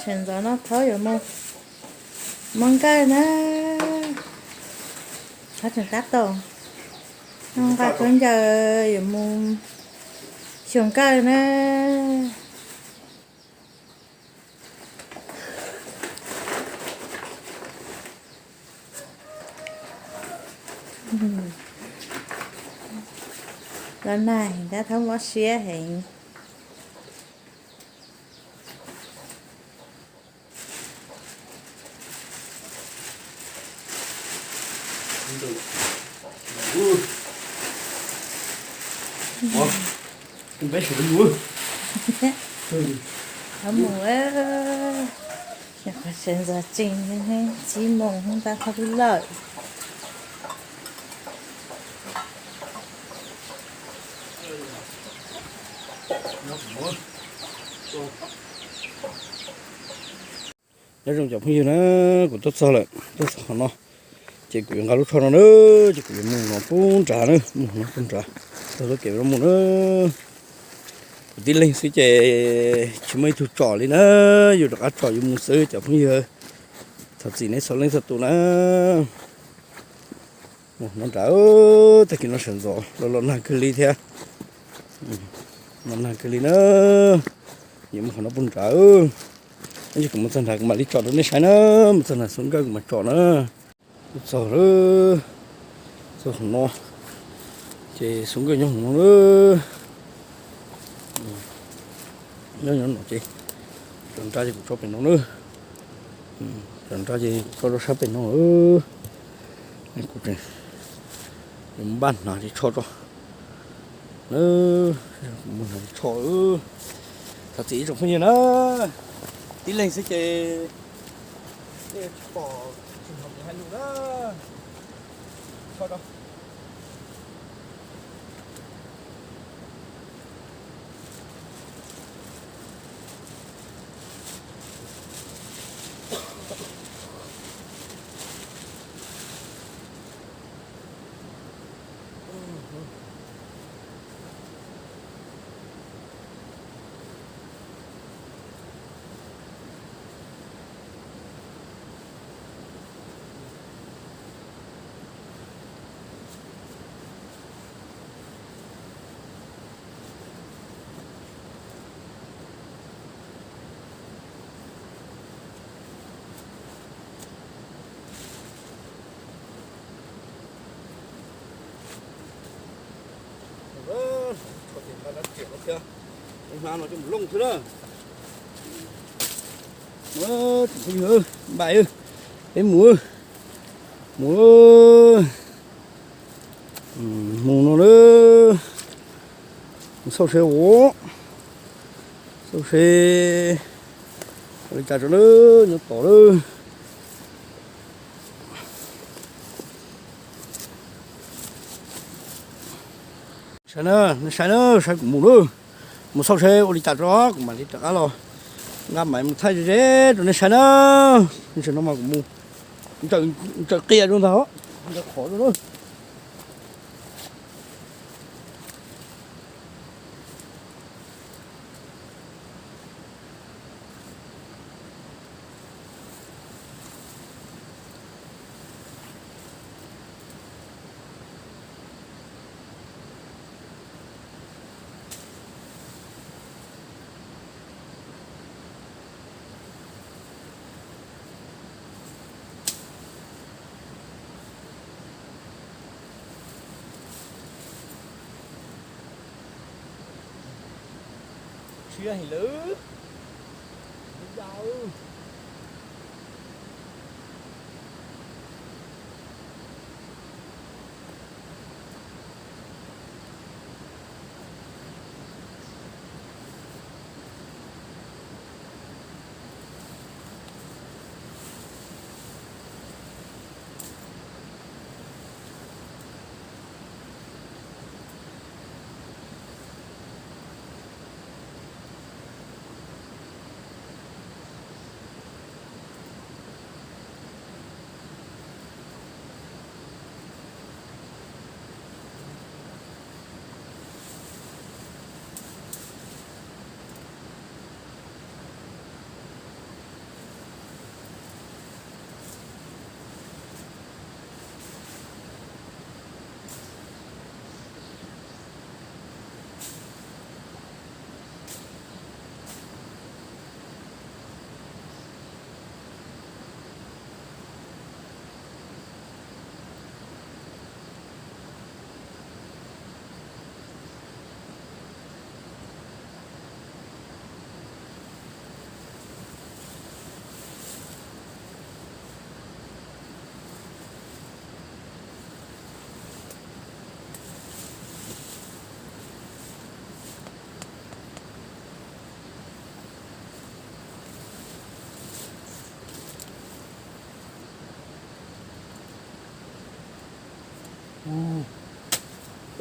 Sawv ntxov no thaub yuav mus muab nkawj na. Thaub tseem tab tom nqa khaub ncaws yuav mus xyuas nkawj na. Los nag heev tab thaub mob siab heev. Mus, sawv ntxov tsees, txij moos tab thaub lawm. Nyob zoo cov phooj ywg na, kuv tuaj txog lawm, tuaj txog qhov no, ces kuv yuav nqa lub tsho no na, ces kuv yuav mus no pub nrad na, mus no pub nrad, txog lub kev no mus na. Kuv tib leeg xwb ces tsis muaj ib tug tsom li na, yus rov qab tsom yus mus xwb cov phooj ywg. Thov txim nej txhua leej txhua tus na. Mus no nrad, tag kis no sawv ntxov los los nag kawg li thiab. Los nag kawg li na. Yuav mus qhov no pub nrad. Ib ntsis kuv mus txog nrad kuv mam li tsom rau nej saib na. Mus txog nrad xub nkawj kuv mam tsom na. Txog lawm, txog qhov no, ces xub nkawj nyob hauv no lawm. Nyob nyob no ces, cov nrad ces kuv tso pem no na. Cov nrad ces kuv tso rau sab pem no. Kuv yuav npaj hnav ces tsho tso na. Kuv mus hnav ces tsho. Thov txim ib tsoom phooj ywg na, tib leeg xwb ces nej tsis pom tsis hnov kuv hais lus na. Tsho tso. Tsho ces nqa rab riam no thiab, hnav no coj mus looj xwb na. Tsoom phooj ywg, npaj, peb mus, mus, mus no na. Mus xauj seb ua, xauj seb ua li cas tso na, nyob tod na. Saib na, nej saib na, saib kuv mus na. Mus xauj seb ua li cas tso kuv mam li rov qab los. Nqa maiv mus thaij ze ze rau nej saib na. Tam sim no mas kuv mus, ntsawm qias rau ntag, ntsawm qhov rau na. Tshiab heev lawm.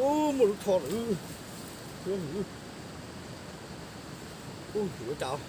Ub, muaj lub tho lawm. Ub, yuav cas.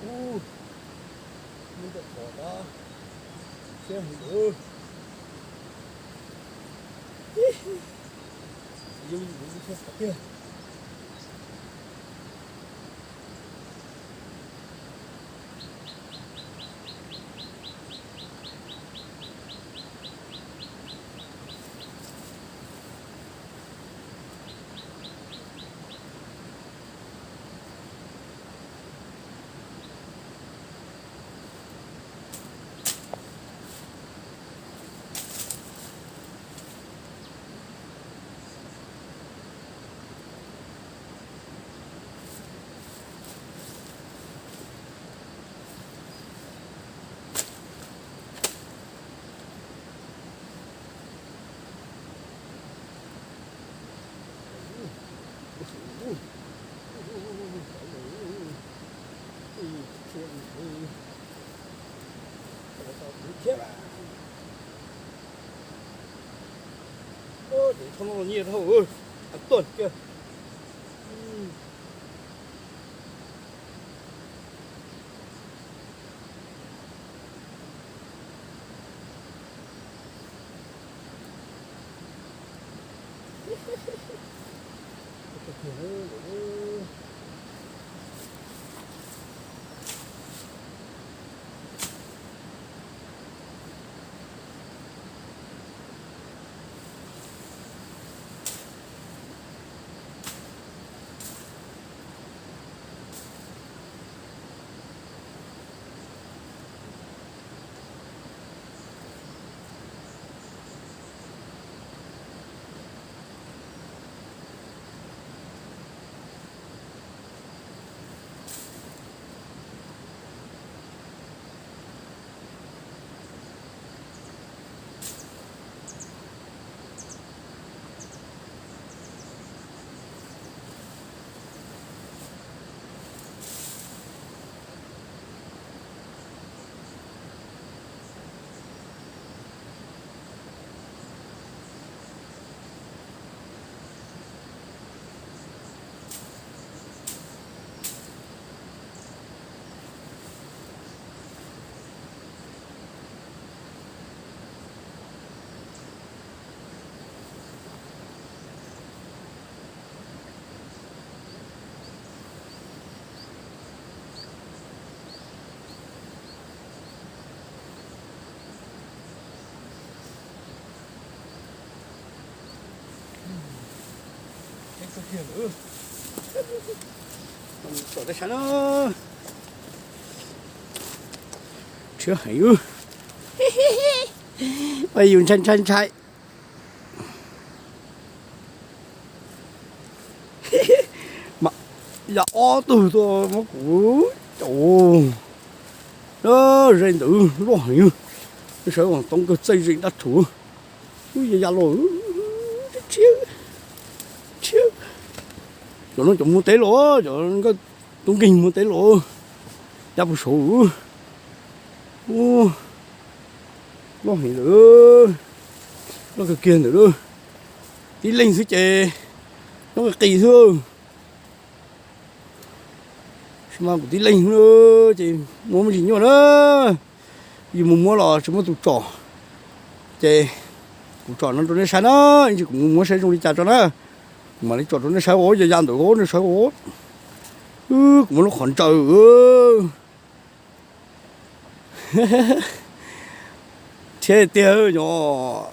Ub, muab cov thov no siab heev lawm. Yooj yim lub siab pom tiag. Ub, ces thooj nyiaj dhau, tuaj kiag. Tom tej sab na, tshiab heev. Yus ntshai ntshai ntshai. Mas ya ob tug tuaj muab kuv caum. Ze ntawd loj heev. Sawv toob kawg txaij zeem dab tsuag. Ub, ya ya los, tshiab, tshiab. Cov no cov muag teb los, cov nkawj tub nkeeg muag teb los. Ya puag saud. Ub, loj heev lawm, loj kawg kiag ntawd lawm. Tib leeg xwb ces nyob qis qis xwb. Tsis mas kuv tib leeg ces muaj me ntsis nyuaj na. Yus mus muab los tsis muaj tus tsom, ces kuv tsom no rau nej saib na. Ib ntsis kuv mus muab saib zoo li cas tso na. Kuv mam li tsom rau nej saib os, ya ya ntawd nej saib os. Kuv muab lub qhov ntsaws. Thiab tiag yog,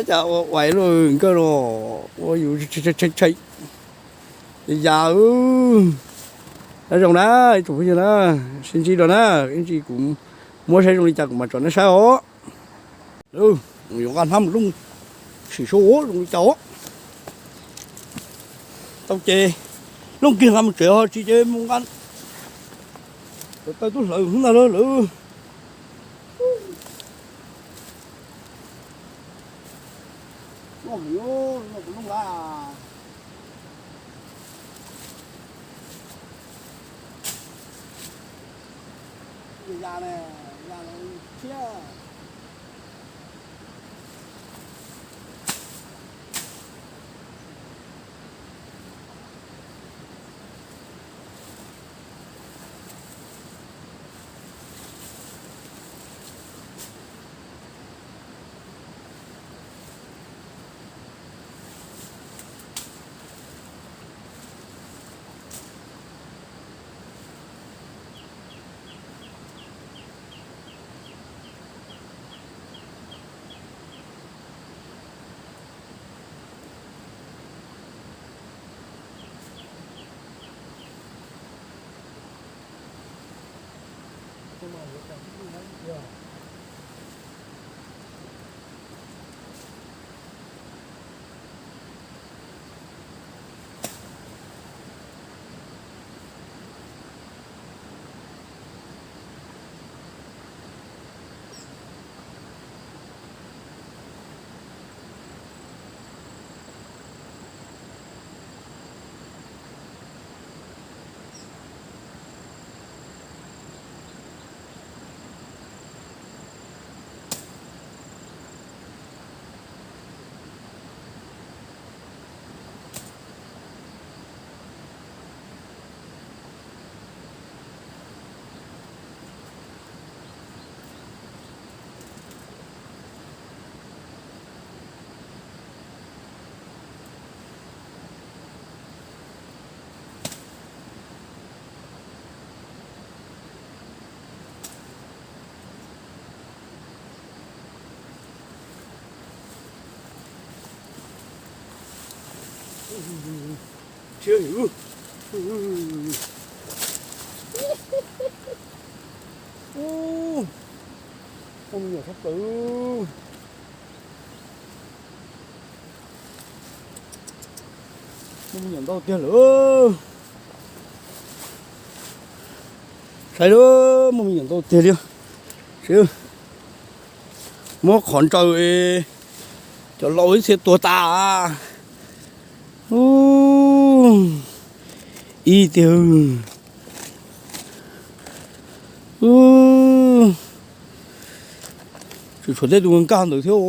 cas ua uais lawm nkawj los ua yus tshee tshee. Ya ya, zoo na, ib tsoom phooj ywg na, sib ntsib dua na, ib ntsis kuv muab saib zoo li cas kuv mam tsom nej saib os. Yuav nqa hnab mus looj sim saib zoo li cas os. Tau ces looj kiag nqa mus tsev ho tsis ces mus nqa taw tub hlawv ntag lawm. Loj heev, kuv looj nqa. Ya ya ne, ya lawm thiab. Tshiab heev. Muaj me nyuam tshaj plaws. Muaj me nyuam ntau tiag lawm. Saib lawm, muaj me nyuam ntau tiag li. Saib, muab qhov ntsaws cov laus ib txhia tuag tas. Ub, ib tiag. Ub, tseem tshuav tej tus nkag ntawd thiab,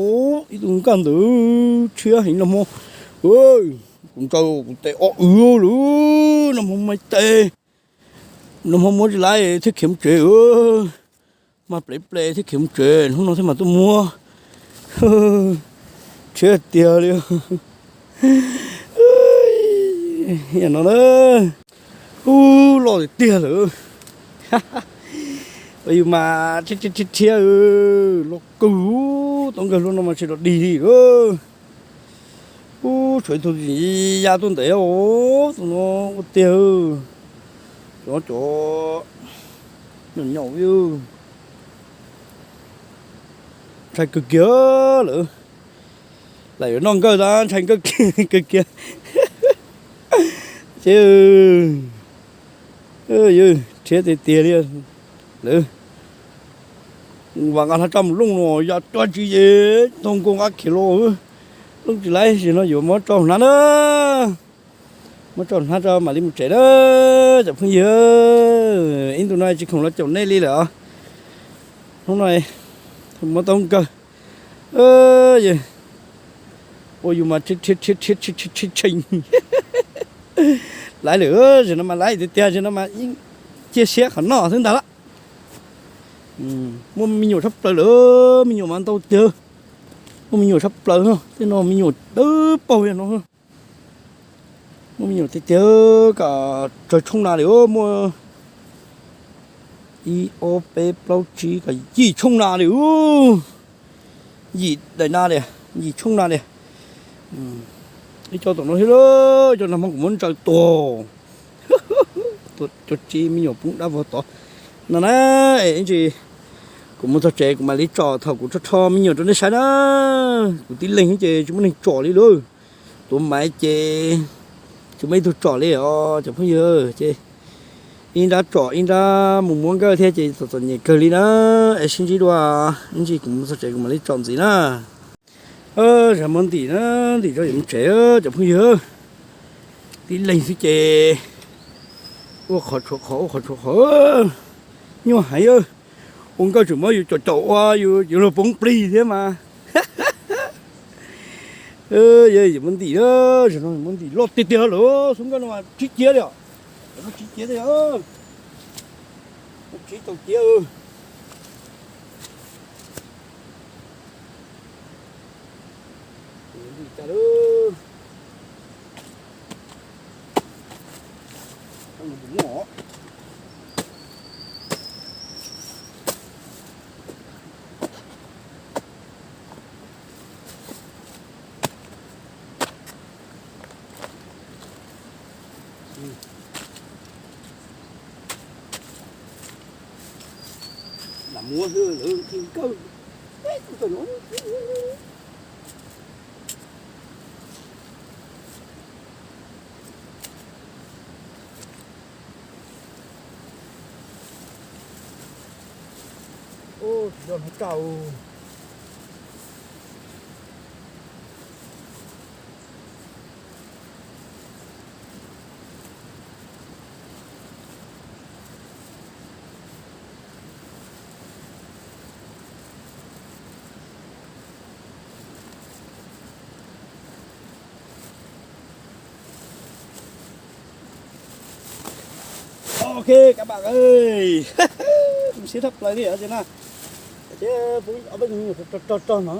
ib tug nkag ntawd. Tshiab heev nag hmo. Kuv ntsaws kuv tes ob wb lawm, nag hmo mas tes, nag hmo muab tsis laib thiab khiav mus tsev. Mas plev plev thiab khiav mus tsev, hnub no thiaj mam tuaj muab. Tshiab tiag li. Yam no na, ub, loj tiag tiag lawm. Yus mas thiab thiab thiab, loj kawg, tau nkawg lub no mas tsis los dig li lawm. Ub, tshuav ib tug ya tuaj ntev os, tus no ua tiag. Cov, cov nyaum nyaum, ntshai kawg kiag lawm. Lam yuav noj nkawj tab ntshai nkawj kawg kiag. Ces, yog, rhiab tiag tiag li lawm. Vam nqa hlab raj mus looj no yog cua tsis ces tau nkaus nqa khiav los. Looj tsis laib, zaum no yuav muab tso hnab na. Muab tso hnab tso mam li mus tsev na, cov phooj ywg. Ib ntus no tsis khoom los caum nej li lawm os. Hnub no muab tau nkawg, ua yus mas rhiab rhiab rhiab rhiab rhiab rhiab rhiab tshee. Laib lawm, zaum no mas laib tiag tiag, zaum no mas yeej cia siab qhov noj xwb ntag lauj. Muaj me nyuam tshaj plaws lawm, me nyuam mas ntau tiag. Muaj me nyuam tshaj plaws, tej no me nyuam dawb paug yog no. Muaj me nyuam tiag tiag, kom tsawg tshooj na li, muaj ib ob peb plaub tsib kom yim tshooj na li. Yim daim na li, yim tshooj na li. Ib co tom no thiab, cov nag hmo kuv muab ntsaws tuag. Cov tsis me nyuam poob dab vog tod no na. Ib ntsis kuv mus txog tsev kuv mam li tsom thaum kuv rho rho me nyuam rau nej saib na. Kuv tib leeg ces tsis muaj neeg tsom li lauj. Tuav maiv ces tsis muaj ib tug tsom li os cov phooj ywg ces ib nrab tsom ib nrab mus muab nkawj thiab ces txom txom nyem kawg li na. Es sib ntsib dua, ib ntsis kuv mus txog tsev kuv mam li tsom ntxiv na. Zam muab ntim na, ntim tso yuav mus tsev cov phooj ywg. Tib leeg xwb ces ua qhov tshuav qhov ua qhov tshuav qhov, nyuaj heev. Ua nkawj tseem muab yus caum caum ua yus yuav luag poob plig thiab mas. Yuav muab ntim, muab ntim loj tiag tiag lawm, xub nkawj no mas tsib ciab li os. Tsib ciab tiag, tsib tau ciab. Lam muab xwb lawv khi nkawj. Ub, tsis yog hnub rau. Ok, các bạn ơi. Siab thaj plaws li os na. Ces pub ob peb nyuag rog rog no.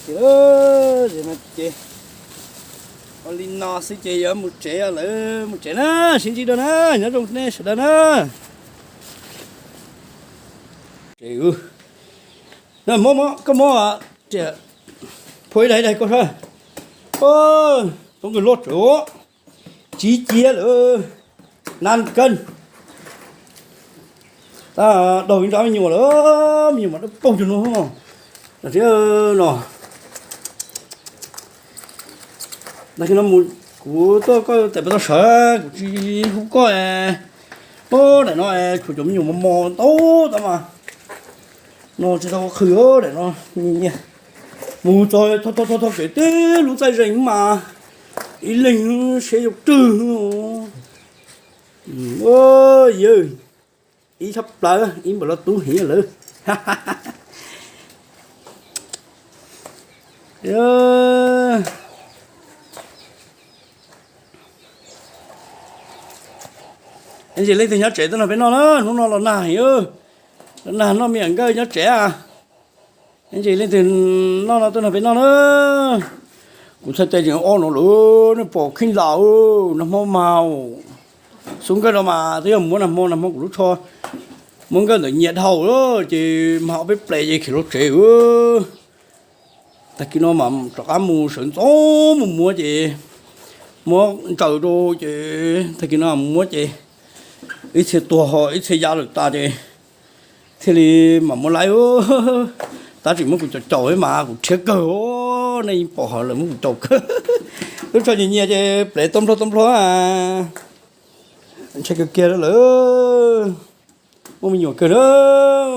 Ces no ces ua li no xwb ces yuav mus tsev lawm, mus tsev na, sib ntsib dua na, nyob zoo nej sawv daws na. Ces, na, mob mob, koj mob, phua ib daig ib daig koj saib. Toob kawg loj tsev, tsib ciab lawm, nab kawg. Tab daug ib nrab me nyuam lawm, me nyuam mas dawb paug cuag no thiab no. Kuv tuaj koj tes pas tau sawv, kuv tsis hu koj. Daim no tshuav cov me nyuam mos mos ntau tas mas. No tsis tau qhwv daim no. Mus txog tho tho tho kev teb lub txaij zeeg mas ib leeg siab yuav rwg. Yawg, ib tshab plaws ib npaum lo tub heev lawm. Ib ntsis leej twg nyob tsev tuaj nrog peb noj na, hnub no los nag heev, los nag noj me nyuam nkawj nyob tsev. Ib ntsis leej twg noj no tuaj nrog peb noj na. Kuv txhais tes tseem o no lawm, nej pom kheej lawm, nag hmo mas. Xub nkawj no mas twb yog muab nag hmo, nag hmo kuv lub tsho muab nkawj ntawd nyiag dhau ces mag ob peb ples ces khiav los tsev. Tag kis no mas rov qab mus sawv ntxov mus muab ces muab ntsaws rau ces tag kis no muab ces ib txhia tuag ho ib txhia ya lawm tas ces thiaj li mam muab laib. Tab tsis muab kuv caum caum mas kuv rhiab kawg, nej yeej pom hov lawm muab kuv caum kawg. Lub tsho nyias nyias ces plev tau nplho tau nplho. Ntshai kawg kiag lawm. Muaj me nyuam kawg na,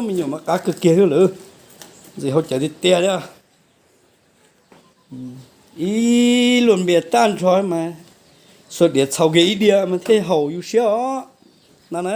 me nyuam mas qab kawg kiag lawm. Ntxim hauv cawv tiag tiag li. Ib luag npias tag nrho mas xuas diav txhaus kiag ib diav mas thiaj haum yus siab os. No na.